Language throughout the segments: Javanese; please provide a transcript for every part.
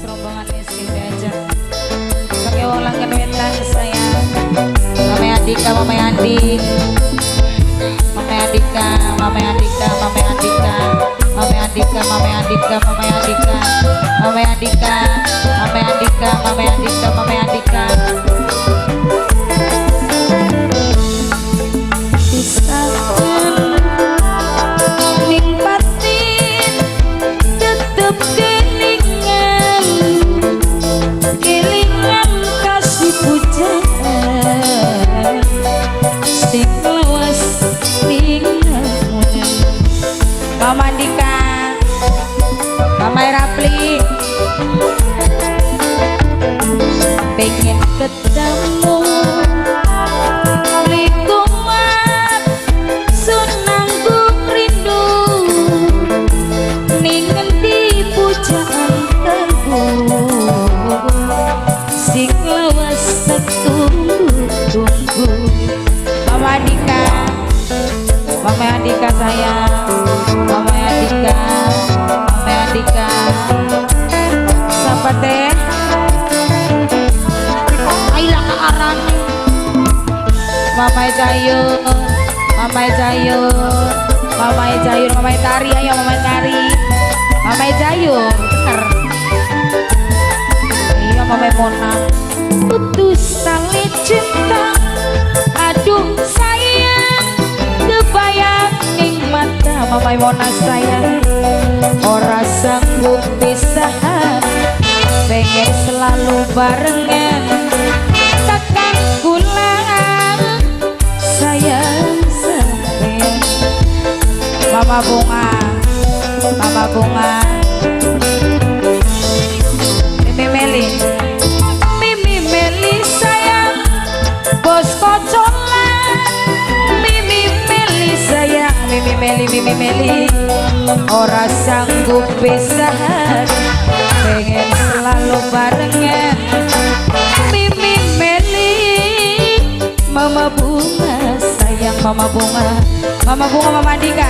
Rombongan SD aja. Pakai wong langen wetan sayang. Mama Andika, Mama Andi. Mama Andika, Mama Andika, Mama Andika. Mama Andika, Mama Andika, Mama Andika. Mama Andika, Mama Andika, Mama Andika, Mama Andika. Pisahan ning batin tetep kelingan, kelingan kasih pujaan sing lawas ning lamunan. Mama Andika, Mama Rapli, pengen ketemu likuat sunanggung rindu ning ngendi pujaan kalbu sing lawas tunggu-tunggu. Mama Andika, Mama Andika sayang, Mama Andika, Mama Andika, siapa teh? Ayolah ke arah Mama Jayur, Mama Jayur, Mama Jayur, Mama Tari, ayo Mama Tari, Mama Jayur, bener. Iya Mama Mona. Putus tali cinta, aduh sayang, kebayang ning mata Mama Mona sayang, ora sanggup pisahan, pengen selalu barengan, tekan pulang sayang sayang. Mama Bunga, Mama Bunga, Mimi Meli, Mimi Meli sayang, bos kocolan, Mimi Meli sayang, Mimi Meli, Mimi Meli, ora sanggup pisahan, pengen selalu barengan, Mimi Meli, Mama Bunga sayang, Mama Bunga, Mama Bunga, Mama Andika,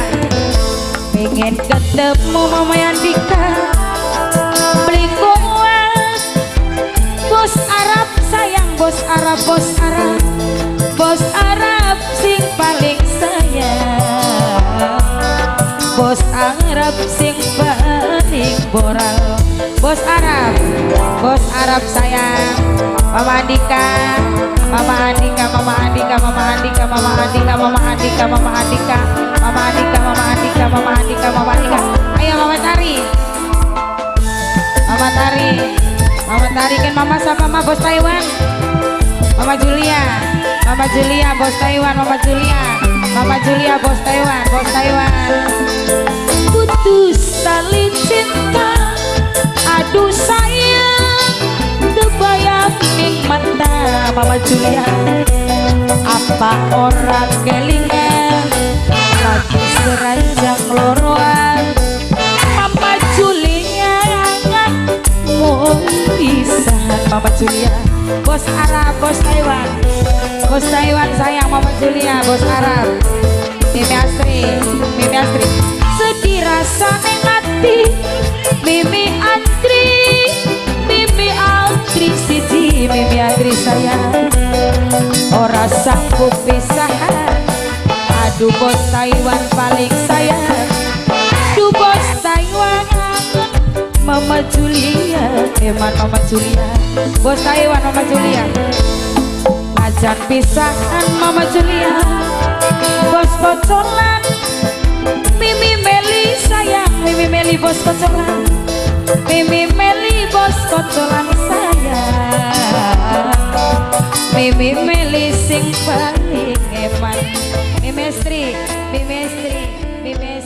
pengen ketemu Mama Andika, beli kuat, bos Arab sayang, bos Arab, bos Arab, bos Arab sing paling sayang, bos Arab sing paling boral, bos Arab sayang, Mama Andika, Mama Andika, Mama Andika, Mama Andika, Mama Andika, Mama Andika, Mama Andika, Mama Andika, Mama Andika, Mama Andika, Mama Andika, ayo Mama Tari, Mama Tari, Mama Tari kan Mama sama Mama bos Taiwan, Mama Julia, Mama Julia bos Taiwan, Mama Julia, Mama Julia bos Taiwan, bos Taiwan. Putus tali cinta, aduh sayang, kebayang ning mata Mama Julia, apa orang kelingan lagi seranjang loroan, Mama Julia mau pisahan, Mama Julia, bos Arab, bos Taiwan, bos Taiwan sayang, Mama Julia, bos Arab, Mimi Astri, Mimi Astri, sedih rasane mati, Mimi Antri, Mimi Antri siji, Mimi Antri sayang, ora sanggup pisahan, aduh bos Taiwan paling sayang, aduh bos Taiwan, Mama Julia, eman Mama Julia, bos Taiwan Mama Julia, ajan pisahan Mama Julia, bos kocolan, Mimi Meli sayang, Mimi Meli bos kocolan, Mimi Meli bos kocolan sayang, Mimi Meli sing paling eman, Mimi Estri, Mimi Estri, Mimi